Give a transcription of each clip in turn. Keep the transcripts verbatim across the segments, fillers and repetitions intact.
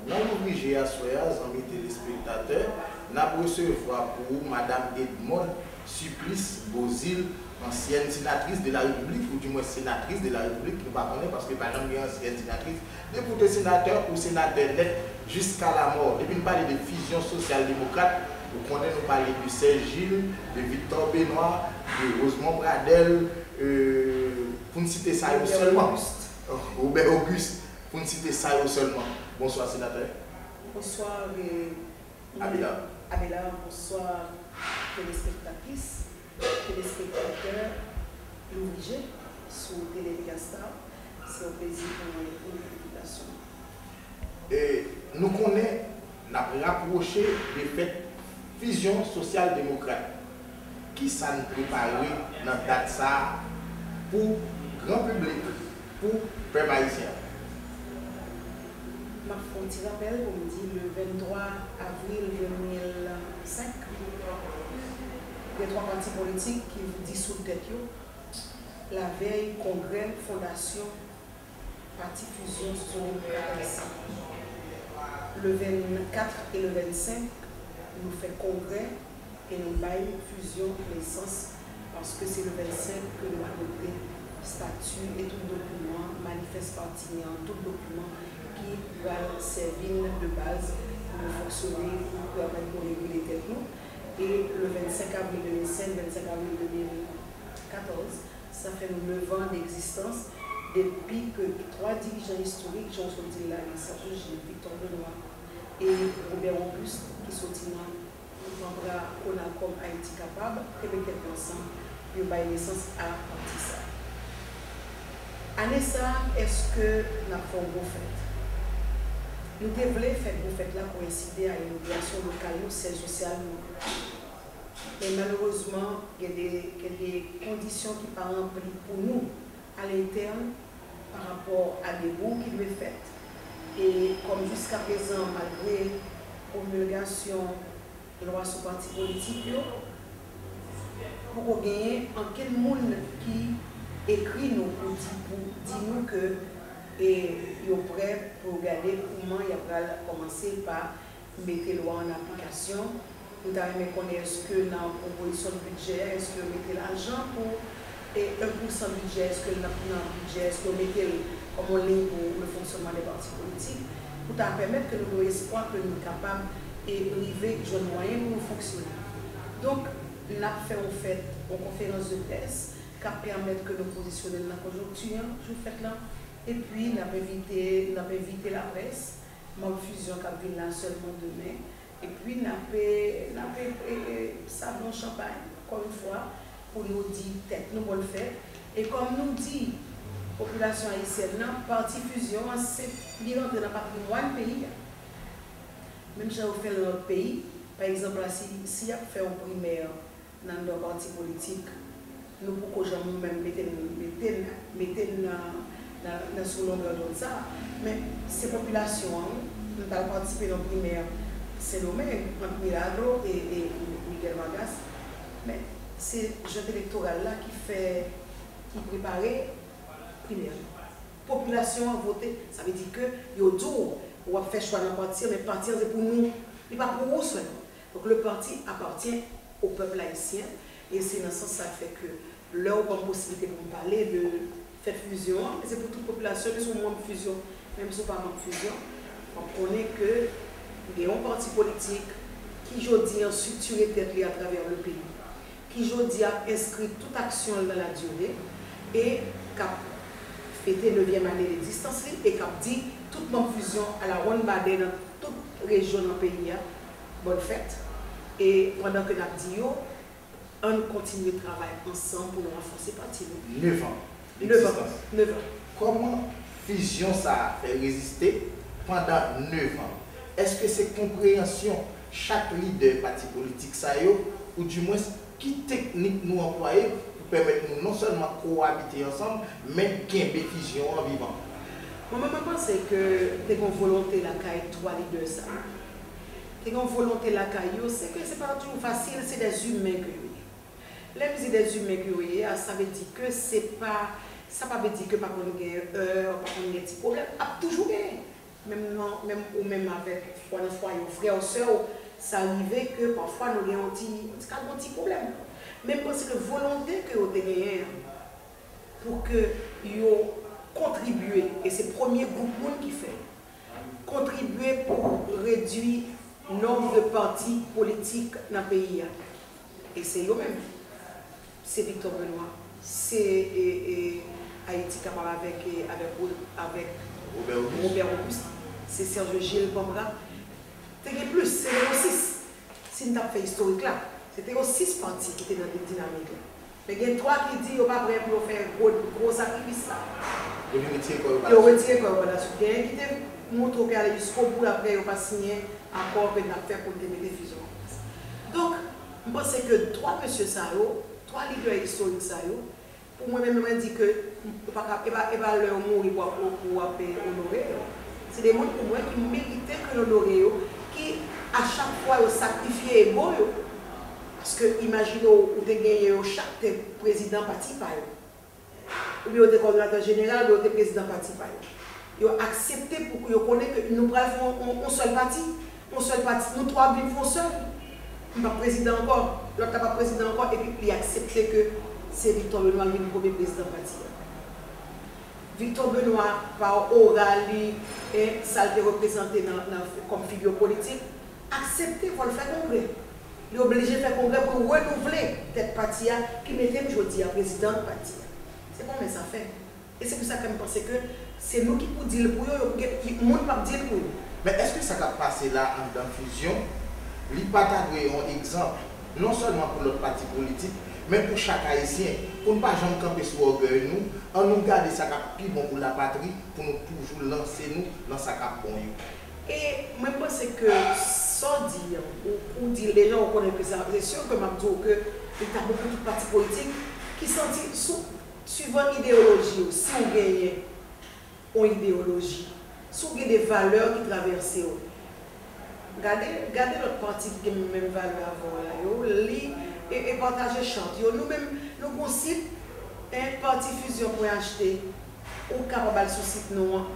Nan Louvri Je aswè a, zanmi telespektatè, n ap resevwa pou ou Madam Edmonde Supplice Beauzile, ansyèn senatris de la Repiblik, ou dimwen senatris de la Repiblik, nou pa konnen paske pa janm gen ansyèn senatris. Depi w te senatè, ou senatè nèt jiska lamò. Depi n pale de fizyon sosyal demokrat, ou konnen nou pale de Serge Gilles, de Victor Benoît, de Rosemond Pradel, euh, pou n site sa yo sèlman. Robert Auguste, pou n site sa yo sèlman. Bonswa, senatè. Bonswa, e, Abela. Abela, bonswa, telespektatris, telespektatè Louvri Je sou Tele Vega Star. Se yon plezi pou mwen pou envitasyon. E nou konnen n ap rapwoche de fèt fizyon sosyal demokrat. Kisa n prepare nan dat sa a pou gran piblik, pou pèp ayisyen an? M ap fè yon ti rapèl pou m di, le venntwa avril de mil senk, gen twa pati politik ki disoud tèt yo, lavèy kongrè fondasyon Pati Fizyon Sosyal Demokrat Ayisyen. Le vennkat e le vennsenk, nou fè kongrè e nou bay Fizyon nesans, paske se le vennsenk ke nou adopte stati e tout dokiman, manifès pati an, tout dokiman ki pral sèvi n de baz pou nou fonksyone, pou pèmèt nou regile tèt nou. E le vennsenk avril de mil senk, vennsenk avril de mil katòz, sa fè nou nèf an degzistans depi ke twa dirijan istorik, jan w sot di l la, Serge Gilles, Victor Benoît e Robert Auguste, ki soti nan mouvman pra Konakòm Ayiti Kapab, te met tèt yo ansanm pou yo bay nesans a pati sa a. Ane sa a, èske n ap fè yon gwo fèt? Nou te vle fè gwo fèt la koyenside a inogirasyon lokal yo, syèj sosyal nou. Men malerezman, gen de, gen de kondisyon ki pa ranpli pou nou alentèn pa rapò a debou ki dwe fèt. E kòm jiskaprezan, malgre pwomilgasyon lwa sou pati politik yo, poko genyen ankenn moun ki ekri nou pou di, pou di nou ke, e, yo prè pou yo gade kouman y ap pral kòmanse pa mete lwa an aplikasyon. Nou ta renmen konnen èske nan pwopozisyon bidjè, èske yo mete lajan pou, e, en pousan bidjè, èske l nan, nan bidjè, èske yo mete l kòm yon liy pou le fonctionnement des partis politiques, pou ta pèmèt ke nou gen espwa ke nou kapab, e, rive jwenn mwayen pou nou fonksyone. Donk, n ap fè yon fèt, yon konferans de près k ap pèmèt ke nou pozisyone n nan konjonkti an, jou fèt lan, epi n ap envite, n ap envite laprès, manm Fizyon k ap vin la sèlman demen. Epi n ap, e, n ap, e, e, e, sable yon chanpay, ankò yon fwa, pou nou di tèt nou bòn fèt. E kòm nou di popilasyon ayisyèn nan, pati Fizyon an, se, li rantre nan patrimwàn peyi a. Menm jan yo fè l nan lòt peyi, pa egzanp la, si, si y ap fè yon primè, nan, nan pati politik, nou poko janm nou menm mete n, mete n, mete n nan, nan, nan sou longè dòd sa a. Men se popilasyon an, wi. Nou t al patisipe nan primè Sendomeng ant Milagro e, e Miguel Vargas. Men se jant elektoral la ki fè, ki prepare primè yo. Popilasyon an vote, sa vle di ke yo di w, w ap fè chwa nan pati an, men pati an se pou nou. Li pa pou ou sèlman. Donk, le parti appartient au peuple haïtien, e se nan sans sa k fè ke lè w ban m posiblite pou m pale de fèt Fizyon an, se pou tout popilasyon ki se yon manm Fizyon, menm si w pa manm Fizyon, w ap konnen ke gen yon pati politik ki jodi an striktire tèt li atravè le peyi, ki jodi a enskri tout aksyon l nan ladire e k ap fete nevyèm ane degzistans li e k ap di tout manm Fizyon à la ronde badè nan tout rejyon nan peyi a, bòn fèt. E pandan ke n ap di yo, ann kontinye travay ansanm pou n ranfòse pati nou. Nèf an degzistans. Nèf an. Kòman Fizyon sa a fè reziste pandan nèf an? Èske se konpreyansyon chak lidè pati politik sa yo, oudimwens ki teknik nou anplwaye pou pèmèt nou non sèlman kowabite ansanm, men kenbe Fizyon an vivan? Mwen menm, mwen panse ke te gen yon volonte lakay twa lidè sa yo. Te gen yon volonte lakay yo, se ke se pa toujou fasil, se dè imen ke yo ye. Lè m di lèzimen ke yo ye a, sa vle di ke se pa, sa pa vle di ke pa konn gen è, pa konn gen ti pwoblèm, ap toujou genyen. Menm nan, menm ou menm avèk fwa nan fwaye w, frè w, sè w, sa rive ke pafwa nou gen yon ti, yon ti, ka gen yon ti pwoblèm. Men m panse ke volonte ke yo te genyen an, pou ke yo kontribye, e se premye gwoup moun ki fè l, kontribye pou redui nonb de pati politik nan peyi a. E se yo menm. Se Victor Benoît, se e, e, Ayiti Kapab avèk, e, avèk, avèk Robert Auguste. Robert Auguste, se Serge Gilles Pambra. Te gen plis, se te yo sis. Si n t ap fè istorik la, se te yo sis pati ki te nan dinamik la. Men gen twa ki di yo pa prè pou yo fè gwo, gwo sakrifis sa. Yo vin retire kò yo pa la suite. Yo retire kò yo pa la suite. Genyen ki te montre yo pral ale jiskobou, apre yo pa siyen akò ke n ap fè pou n te mete fizyon an plas. Donk, m panse ke twa mesye sa yo, twa lidè istorik sa yo, pou mwen menm, mwen di ke ou pa ka, e pa, e pa lè yo mouri pou w ap, pou w ap, eh, onore yo. Se de moun pou mwen ki merite ke n onore yo, ki a chak fwa yo sakrifye ego yo. Paske imajine w, ou te genyen yo chak te prezidan pati pa yo. Oubyen yo te kòdonatè jeneral, oubyen yo te prezidan pati pa yo. Yo aksepte pou yo konnen ke nou pral fè yon, yon, yon sèl pati, yon sèl pati, nou twa vin fè yon sèl. M p ap prezidan ankò, lòt la p ap prezidan ankò, epi li aksepte ke se Victor Benoît ki vin premye prezidan pati a. Victor Benoît, pa ora li, e sa l te reprezante nan, nan, kòm figi politik, aksepte fò l fè kongrè. Li oblije fè kongrè pou l renouvle tèt pati a, ki mete l jodi a prezidan pati a. Se pa yon mens afè. E se pou sa ke m panse ke se nou ki pou di l pou yo, yo, yo, moun p ap di l pou yo. Men èske sa k ap pase la anndan Fusion, li pa ta dwe yon egzanp, non sèlman pou lòt pati politik, men pou chak Ayisyen, pou n pa janm kanpe sou ògèy nou, ann nou gade sa k ap pi bon pou lapatri, pou nou toujou lanse nou nan sa k ap bon yo? E mwen panse ke sa w di an, ou, ou di l deja, ou konnen ke sa, se si ke m ap di w ke li ta bon pou tout pati politik ki santi sou, suivan ideyoloji w, si w genyen yon ideyoloji, si w gen de valè ki travèse w, gade, gade lòt pati ki gen menm valè avè w la yo, li e, e pataje chart yo. Nou menm, nou gon sit, en, parti fusion pwen achte. Ou kapab al sou sit nou an,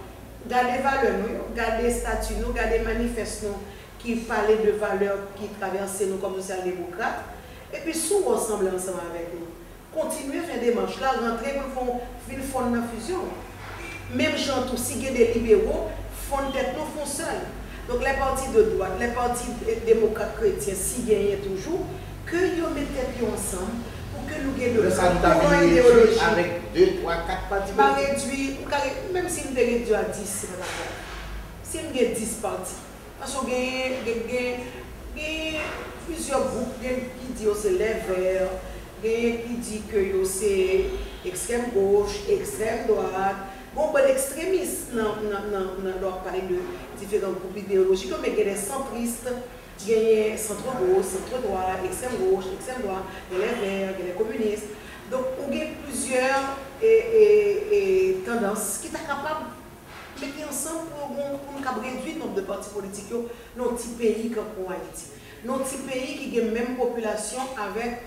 gade valè nou yo, gade estati nou, gade manifès nou ki pale de valè ki travèse nou kòm sosyal demokrat. Epi si w wè w sanble ansanm avèk nou, kontinye fè demach la, rantre pou n fè yon, vin fonn nan Fusion an. Menm jan tou, si gen de libero, fonn tèt nou, fè yon sèl. Donk, lè pati de dwat, lè pati demokrat kretyen, si genyen toujou, ke yo met tèt yo ansanm pou ke nou gen de kouran ideyolojik. Lè sa nou ta vin redui avèk de, twa, kat pati politik. M pa redui, m ka re-, menm si m te redui a dis, se pa ta grav. Si m gen dis pati, paske genyen, gen, gen, gen plizyè gwoup, gen ki di yo se les verts, genyen ki di ke yo se ekstrèm goch, ekstrèm dwat, gon bann ekstremis nan, nan, nan, nan, lè w ap pale de diferan gwoup ideyolojik yo, men gen de santris, genyen centre gauche, centre droit, extrême gauche, extrême droite, gen les verts, gen les communistes. Donk, ou gen plizyè, e, e, e, tandans ki ta kapab mete ansanm pou yo gon, pou nou kab redui nonb de pati politik yo nan yon ti peyi kankou Ayiti. Nan yon ti peyi ki gen menm popilasyon avèk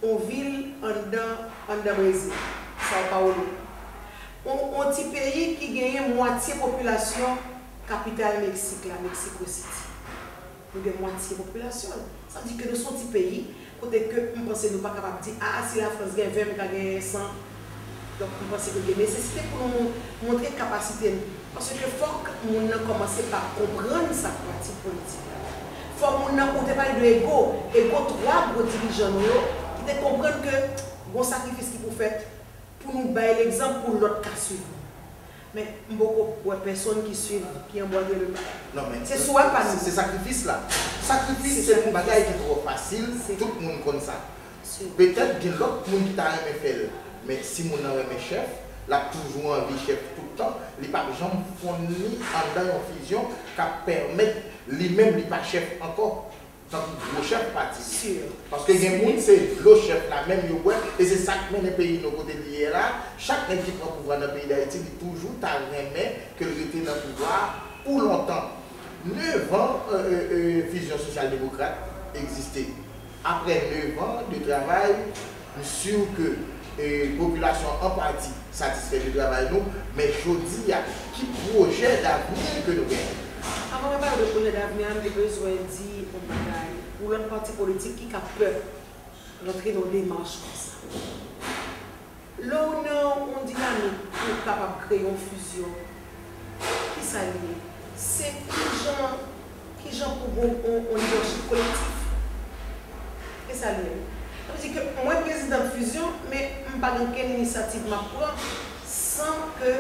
yon vil anndan, anndan Brezil, São Paulo. Yon, yon ti peyi ki genyen mwatye popilasyon kapital Meksik la, Mexico City. Nou gen mwatye popilasyon l. Sa vle di ke nou se yon ti peyi kote ke m panse nou pa kapab di, a, si Lafrans gen ven, m ka gen san. Donk, m panse ke gen nesesite pou nou montre kapasite n. Paske fòk moun nan kòmanse pa konprann sa k pati politik la. Fòk moun nan, ou te pale de ego, ego twa gwo dirijan nou yo, ki te konprann ke gon sakrifis ki pou fèt pou nou bay legzanp pou lòt ka swiv nou. Men, m poko wè pèsonn ki swiv, ki anbwate le pa. Non, men, se swè pa nou. Se, se sakrifis la. Sakrifis se yon bagay ki twò fasil, tout moun konn sa. Petèt gen lòt moun ki ta renmen fè l, men si moun nan renmen chèf, l ap toujou anvi chèf tout tan, li p ap janm fonn li anndan yon Fusion k ap pèmèt li menm li pa chèf ankò, tankou gwo chèf pati li. Paske gen moun se dlo chèf la menm yo bwè, e se sa k mennen peyi nou kote li ye la. Chak nèg ki pran pouvwa nan peyi Dayiti, li toujou ta renmen ke l rete nan pouvwa a pou lontan. Nevan, e, e, e, Fusion Sosyal Demokrat egziste. Aprè nevan de travay, m si ke e, popilasyon an pati satisfè de travay nou, men jodi a, ki pwojè davni ke nou genyen? Avan mwen pale de pwojè davni a, m te bezwen di yon bagay pou lòt pati politik ki ka pè rantre nan yon demach konsa. Lè w nan yon dinamik pou w kapab kreye yon fizyon, ki sa l ye? Se kijan, kijan pou gon yon, yon lidèchip kolektif? E sa l ye? Sa vle di ke mwen prezidan fizyon, men m pa gen okenn inisyativ m ap pran san ke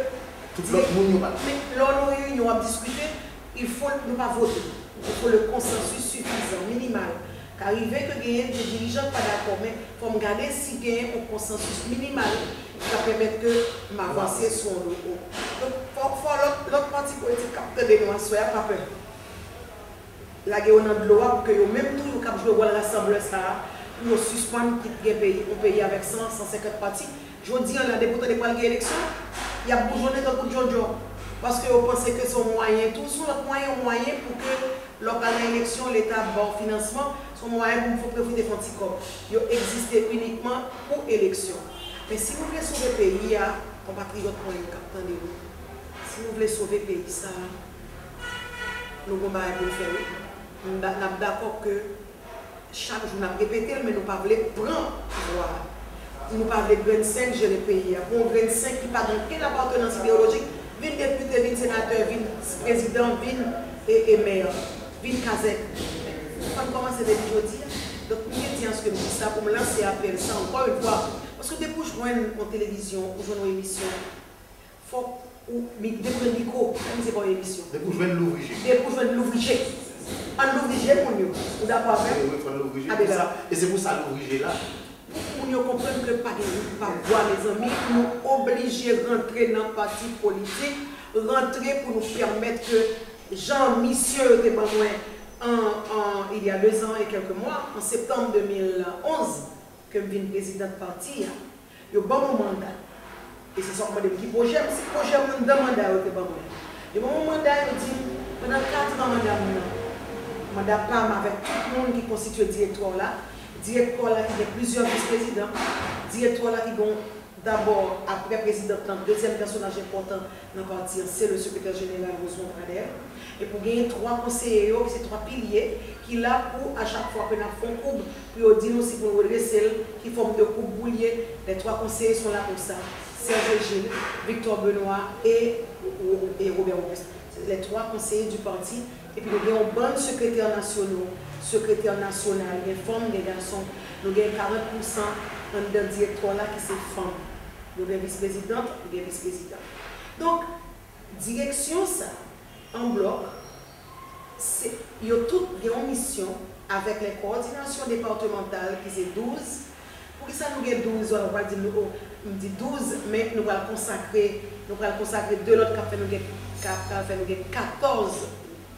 tout lòt moun yo pa la. Men lè w nan reyinyon w ap diskite, il faut nou pa vote. Il faut le consensus suffisant, minimal. Ka rive ke genyen de dirijan ki pa dakò, men fò m gade si genyen yon konsansis minimal ki ka pèmèt ke m avanse sou yon logo. Donk, fò, fò lòt, lòt pati politik k ap tande nou aswè a pa pè. Lage yo nan dlo a pou ke yo menm tou yo kab jwe wòl rasanblè sa a, pou yo sispann kit gen peyi, yon peyi avèk san, san senkant pati. Jodi a la, depi w tande pral gen eleksyon, y ap boujonnen tankou djondjon. Paske yo panse ke se yon mwayen tou, se yon lòt mwayen, yon mwayen pou ke lè w pral nan eleksyon, Leta ap ba w finansman, se yon mwayen pou w pwofite fè yon ti kòb. Yo egziste inikman pou eleksyon. Men si nou vle sove peyi a, konpatriyòt mwen yo k ap tande nou, si nou vle sove peyi sa a, nou gon bagay pou n fè wi. N ap dakò ke chak jou n ap repete l, men nou pa vle pran pouvwa a. Nou pa vle grenn senk jere peyi a. Pou yon grenn senk ki pa gen okenn apatènans ideyolojik, vin depite, vin senatè, vin prezidan, vin e, e mè, vin kazèk. Fò n kòmanse depi jodi a. Donk, m gen di anske m di sa pou m lanse apèl sa ankò yon fwa. Paske depi w jwenn yon televizyon, ou jwenn yon emisyon, fòk ou mi- depi w jwenn mikwo, menm si se pa yon emisyon. Depi w jwenn louvri je. Depi w jwenn louvri je. Ann louvri je moun yo. Ou dakò avè m? Wi, wi, fò n louvri je. Pou sa, e se pou sa louvri je la. Pou moun yo konprann ke pa gen wout, pa vwa, mezanmi, nou oblije rantre nan pati politik, rantre pou nou pèmèt ke jan misyon yo te ban mwen an, an, il y a deux ans et quelques mois, an septanm de mil onz, ke m vin prezidant pati a, yo ban m yon manda. E se sa w mande m ki pwojè m, se pwojè m anndan manda yo te ban mwen. Yo ban m yon manda, yo di m, pandan kat an manda m nan, manda pa m avèk tout moun ki konstitye direktwa w la, direktwa w la ki gen plizyè vis prezidan, direktwa w la ki gen, dabò, aprè prezidant lan, dezyèm pèsonaj enpòtan nan pati an, se le sekretè jeneral Rosemond Pradel. Epi w genyen twa konseye yo, ki se twa pilye, ki la pou, a chak fwa ke n ap fè yon koub, pou yo di nou si pou n redrese l, ki fòm de koub pou l ye. Les trois conseillers sont là pour ça. Serge Gilles, Victor Benoît et, et Robert Auguste. Les trois conseillers du parti. Epi nou gen yon bann sekretè nasyonal, sekretè nasyonal, gen fanm, gen gason. Nou gen karant pousan anndan direktwa la ki se fanm. Nou gen vis prezidant, nou gen vis prezidan. Donk, direksyon sa, an blòk, se, yo tout gen yon misyon avèk les coordinations départementales ki se douz. Poukisa nou gen douz? Ou pral di m, oh, m di douz, men nou pral konsakre, nou pral konsakre de lòt k ap fè nou gen, k ap, k ap fè nou gen katòz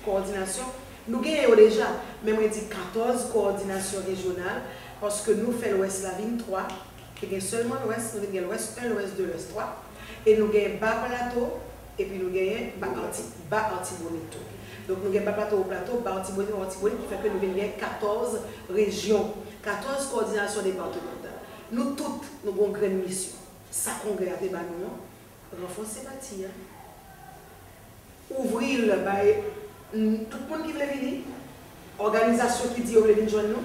kowòdinasyon. Nou genyen yo deja, men mwen di katòz kowòdinasyon rejyonal, paske nou fè Lwès la vin twa, te gen sèlman Lwès, nou te gen Lwès en, Lwès de, Lwès twa, e nou gen Ba Plato, epi nou genyen Ba Arti-, Ba Artibonit tou. Donk, nou gen Ba Plato, Wo Plato, Ba Artibonit, Wo Artibonit, ki fè ke nou vin gen katòz rejyon, katòz kowòdinasyon depatmantal. Nou tout, nou gen yon grenn misyon. Sa kongrè a te ba nou an, ranfòse pati a, ouvri l bay, mm, tout moun ki vle vini, òganizasyon ki di yo vle vin jwenn nou,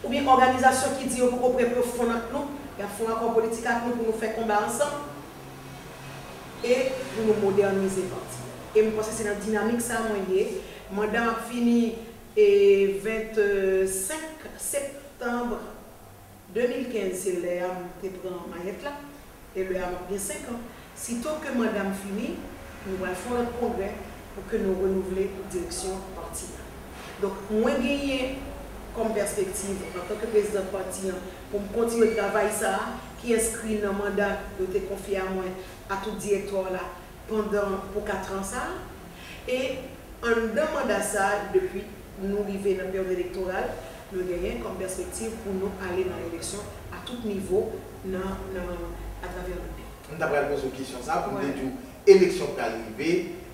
oubyen òganizasyon ki di yo poko prè pou yo fonn ak nou, y ap fè yon akò politik ak nou pou nou fè konba ansanm, e pou nou modènize pati. E m panse se nan dinamik sa a mwen ye. Manda m ap fini, e, vennsenk septanm de mil kenz, se lè a m te pran mayèt la, e lè a m ap gen senk an. Sito ke manda m fini, nou pral fè yon lòt kongrè pou ke nou renouvle direksyon pati a. Donk, mwen genyen kòm pèspektiv, antanke prezidant pati an, pou m kontinye travay sa a, ki enskri nan manda yo te konfye a mwen, a tout direktwa la, pandan, pou kat an sa a. E anndan manda sa a, depi nou rive nan peryòd elektoral, nou genyen kòm pèspektiv pou nou ale nan eleksyon a tout nivo nan, nan, atravè le peyi. M ta pral poze w kesyon sa a pou m te di w, eleksyon pral rive,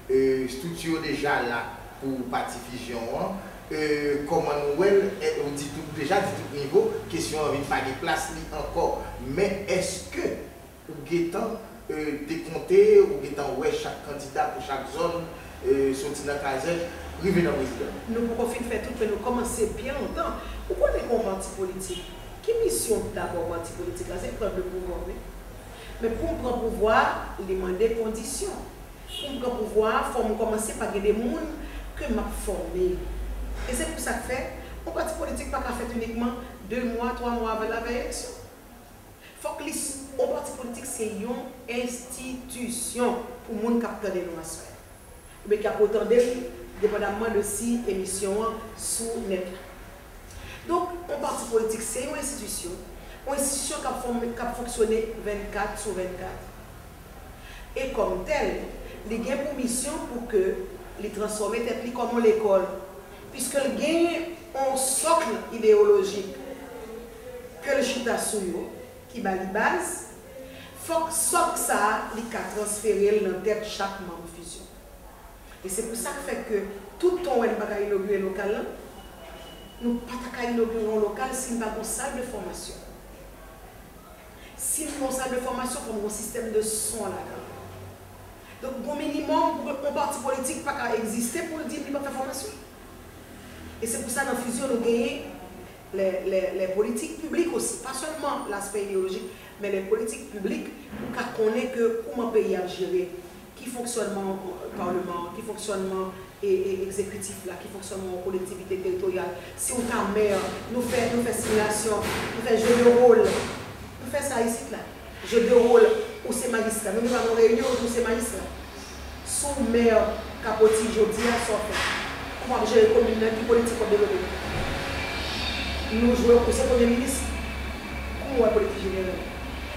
e, estrikti yo deja la pou pati fizyon an, E, kòman nou wè l? E, ou di tout, deja di tout nivo, kesyon an vin pa gen plas li ankò. Men èske ou gentan, e, dekonte, ou gentan wè chak kandida pou chak zòn, e, soti nan kazèk, rive nan prezidan? Nou poko fin fè tout, men nou kòmanse byen lontan. Ou konnen, yon pati politik, ki misyon dabò pati politik la? Se pran de pouvwa, wi. Men pou m pran pouvwa a, li mande kondisyon. Pou m pran pouvwa a, fò m kòmanse pa gen de moun ke m ap fòme. E se pou sa k fè, yon pati politik pa ka fèt inikman de mwa, twa mwa avan lavèy eleksyon. Fòk li, yon pati politik se yon enstitisyon pou moun k ap tande nou aswè a, oubyen k ap retande l, depandamman de si emisyon an sou nèt la. Donk, yon pati politik se yon enstitisyon, yon enstitisyon k ap fòme, k ap fonksyone vennkat sou vennkat. E kòm tèl, li gen pou misyon pou ke li transfòme tèt li kòm yon lekòl, piske l gen yon sòk ideyolojik ke l chita sou yo, ki ba li baz, fòk sòk sa a, li ka transfere l nan tèt chak manm Fusion. E se pou sa k fè ke tout tan w wè n pa ka inogire lokal lan, nou pa ta ka inogire yon lokal si n pa gen yon sal de fòmasyon. Si n gen yon sal de fòmasyon, fò n gen yon sistèm de son ladan l. Donk, gon minimòm pou yon pati politik pa ka egziste pou l di li p ap fè fòmasyon. E se pou sa, nan Fusion, nou genyen lè, lè, lè politik piblik osi, pa sèlman laspè ideyolojik, men lè politik piblik, pou ka konnen ke kòman peyi a ap jere, ki fonksyònman, e, palman an, ki fonksyònman, e, e, egzekitif la, ki fonksyònman yon kolektivite teritoryal. Si w ta mè, nou fè, nou fè similasyon, nou fè jeu de rôle. Nou fè sa isit la. Jeu de rôle, ou se majistra. Nou te nan yon reyinyon, ou se majistra. Si w mè Kapoti jodi a, sa w fè? Kòman w ap jere komin nan? Ki politik w ap devlope? Nou jwe, ou se premye minis. Kòman w wè politik jeneral?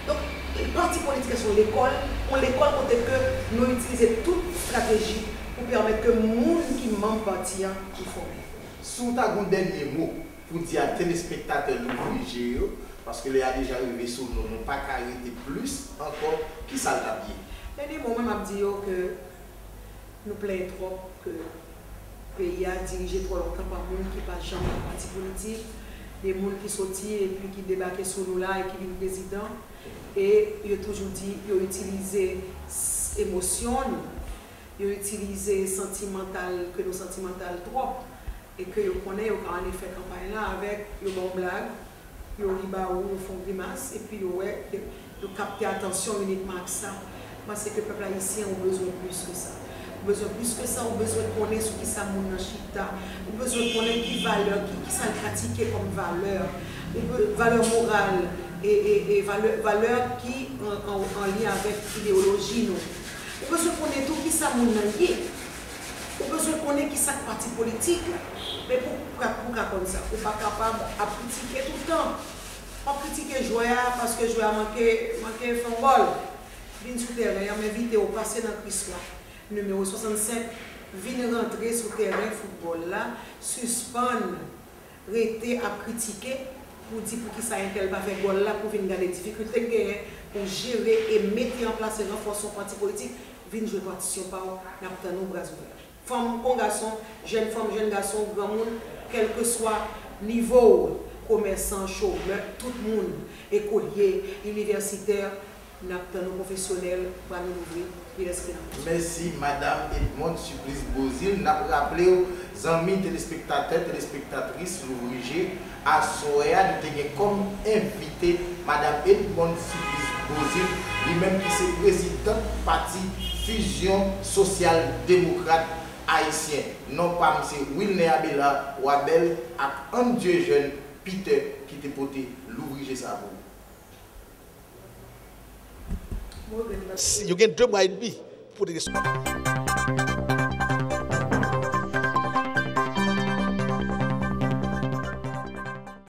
Donk, pati politik se yon lekòl, yon lekòl kote ke nou itilize tout estrateji pou pèmèt ke moun ki manm pati a, ki fòme. Si w ta gen yon dènye mo pou di a telespektatè Louvri Je yo, paske lè a deja rive sou nou, nou pa ka rete plis ankò, kisa l t ap ye? Dènye mo mwen m ap di yo ke nou plenyen twòp ke peyi a dirije twò lontan pa moun ki pa janm nan pati politik, de moun ki soti epi ki debake sou nou la e ki vin prezidan. E yo toujou di yo itilize s-, emosyon nou, yo itilize santimantal, ke nou santimantal twòp, e ke yo konnen yo ka annik fè kanpay la avèk, yo ba w blag, yo ri ba ou, yo fè w grimas, epi yo wè, yo, yo kapte atansyon w inikman ak sa. Paske pèp ayisyen ou bezwen plis ke sa. Ou bezwen plis ke sa, ou bezwen konnen sou kisa moun nan chita. Ou bezwen konnen ki valè, ki, kisa l pratike kòm valè. Ou be-, valè moral, e, e, e valè, valè ki an, an, an lyen avèk ideyoloji nou. Ou bezwen konnen tou kisa moun nan ye. Ou bezwen konnen kisa k pati politik la. Men pou, pou ka, pou ka konn sa, ou pa kapab ap kritike toutan. W ap kritike jwè a paske jwè a manke, manke fè yon gòl. Vin sou tèren an, m envite w pase nan Kriswa, nimewo swasannsenk, vin rantre sou tèren foutbòl la, sispann rete ap kritike pou di poukisa entèl pa fè gòl la, pou vin gade difikilte k genyen pou jere e mete an plas e ranfòse yon pati politik, vin jwe patisyon pa w, n ap tann ou bras ouvè. Fanm kon gason, jèn fanm, jèn gason, granmoun, kèlkeswa nivo w, komèsan, chomè, tout moun, ekolye, inivèsitè, n ap tann ou pwofesyonèl, bra nou louvri, pi lèspri n ap. Mèsi, Madam Edmonde Supplice Beauzile. N ap raple w, zanmi telespektatè, telespektatris Louvri Je, aswè a, nou te gen kòm envite Madam Edmonde Supplice Beauzile, li menm ki se prezidant pati Fusion Sosyal Demokrat Ayisyen. Non pa m se Wilner Abelard Wabel ak Ann Dieujeune Peter ki te pote Louvri Je sa pou ou. Yo gen de mwa edmi pou te gen sou.